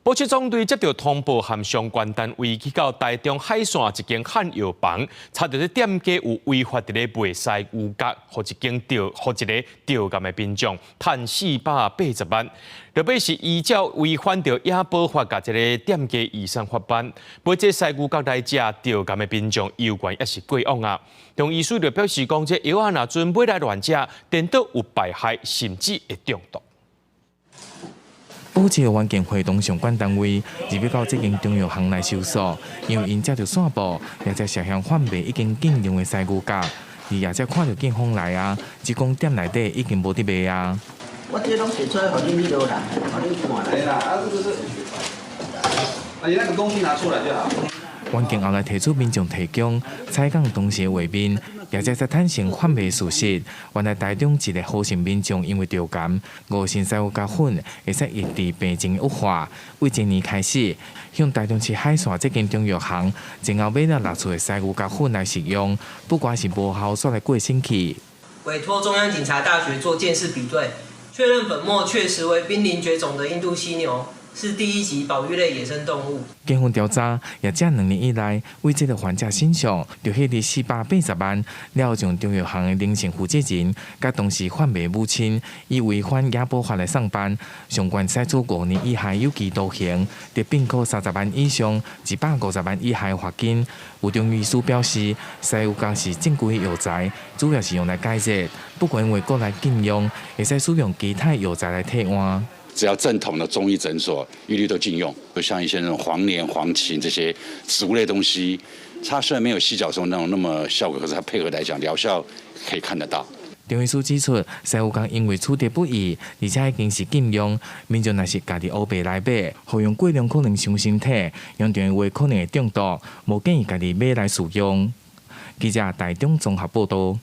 保七總隊接到通報，和相關單位去到台中海線一間漢藥房，查著這店家有違法佇咧賣犀牛角，予一間著，予一个著癌的民眾趁480萬。特別是依照違反著野保法，共這个店家移送法辦，買這犀牛角來食著癌的民眾，猶原猶是過往啊。中醫師就表示講，這藥仔若準買來亂食，顛倒有敗害，甚至會中毒。保七環境會同相關單位入去到這間中藥行來搜索，因為𪜶接著線報，業者涉嫌販賣已經禁用的犀牛角，而業者看著警方來啊，只講店內底已經無佇賣啊。我這攏提出來予恁彼落啦，予恁看啦。啊，這個是，啊，你那個東西拿出來就好。員警後來提出民眾提供採訪當時的畫面，業者才坦承販賣事實。原來台中一个何姓民眾因為著癌，誤信犀牛角粉會使抑制病情惡化，為前年開始向台中市海線這間中藥行，前後買了六處的犀牛角粉來食用，不管是無效，煞來過身去。委託中央警察大學做鑑識比對，確認粉末確實為瀕臨絕種的印度犀牛，是第一級保育類野生動物。警方調查，業者2年以來，為這个患者身上就花佇480萬，了後將中藥行的林姓負責人，佮當時販賣母親，以違反野保法來送辦，上懸裁處5年以下有期徒刑，得併科30萬以上150萬以下罰金。有中醫師表示，犀牛角是正規藥材，主要是用來解熱，不過因為國內禁用，會使使用其他藥材來替換。只要正統的中醫診所，一律都禁用。就像一些那種黃連、黃芩這些植物類東西，它雖然沒有犀角松那種那麼效果，可是它配合來講，療效可以看得到。中醫師指出，犀牛角因為取得不易，而且已經是禁用，民眾若是家己烏白來買，服用過量可能傷身體，嚴重的話可能會中毒，無建議家己買來使用。記者台中綜合報道。